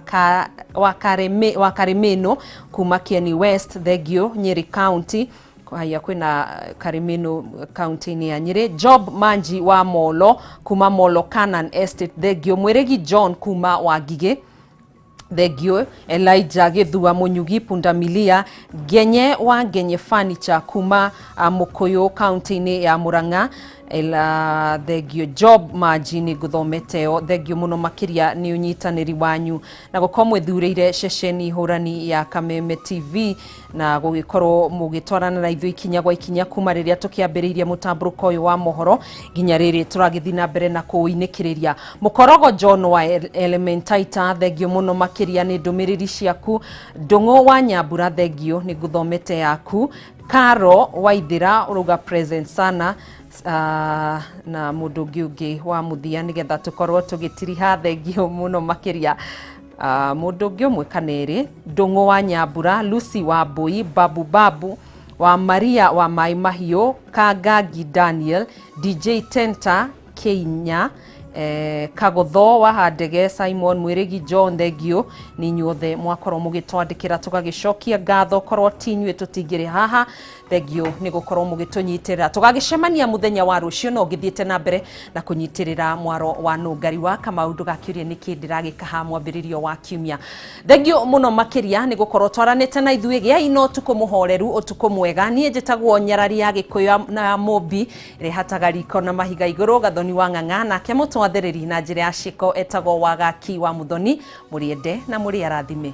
Karemeno kuma Kieni West, Thengio, Nyeri County, haya kwina Karimeno kaunti-inĩ ya Nyeri. Job Manji wa Molo kuma Molo Canaan Estate, Thengio. Mwirigi John kuma Wangige, Thengio. Elijah Githua Munyugi Pundamilia, Ngenye wa Ngenye Furniture kuma Mukuyu kaunti-inĩ ya Murang'a, ela thengio. Job Manji nĩ nguthomete thengio muno makiria ni unyitanĩri wanyu na gũkorwo mwĩthurĩire ceceni hũrani ya Kameme TV na gũgĩkorwo mũgĩtwarana na ithuĩ ikinya gwa ikinya kuma rĩrĩa tũkĩambĩrĩirie mũtambũrũko ũyũ wa mohoro nginya rĩrĩ tũragĩthiĩ na mbere na kũũinĩkĩrĩria. Mũkorogo John wa Elementaita, thengio mũno makĩria nĩ ndũmĩrĩri ciaku. Ndũng'ũ wa Nyambura, thengio nĩ nguthomete yaku. Karo Waithira uruga present sana. Na mũndũ ũngĩ wa mũthia nĩgetha tũkorwo tũgĩtiriha. Thengio mũno makĩria. Mũndũ ũngĩ ũmwe kana ĩrĩ: Ndũng'ũ wa Nyambura, Lucy wa Mbui, Babu Babu wa Maria wa Mai Mahiũ, Kangangi Daniel, DJ Tenta Kenya, Kagotho wa Handege, Simon Mwirigi, John. Thengio nĩ inyuothe mwakorwo mũgĩtwandĩkĩra, tũgagĩcokia ngatho. Korwo ti inyuĩ tũtingĩrĩ haha. Thengio nĩ gũkorwo mũgĩtũnyitĩrĩra. Tũgagĩcemania mũthenya wa rũciũ no ngĩthiĩte na mbere na kũnyitĩrĩra mwaro wa nũngari wa Kamau. Ndũgakĩũrie nĩkĩ ndĩragĩka ha mwambĩrĩrio wa kiumia. Thengio mũno makĩria nĩ gũkorwo twaranĩte na ithuĩ. Gĩai na ũtukũ mũhoreru, ũtukũ mwega. Niĩ njĩtagwo Nyarari ya Gĩkũyũ na Mũmbi ĩrĩa riko na mahiga igũrũ, Gathoni wa Ng'ang'a, nake mũtwathĩrĩri na njĩra ya ciko etagwo Wagaki wa Muthoni. Mũrĩende na mũrĩ arathime.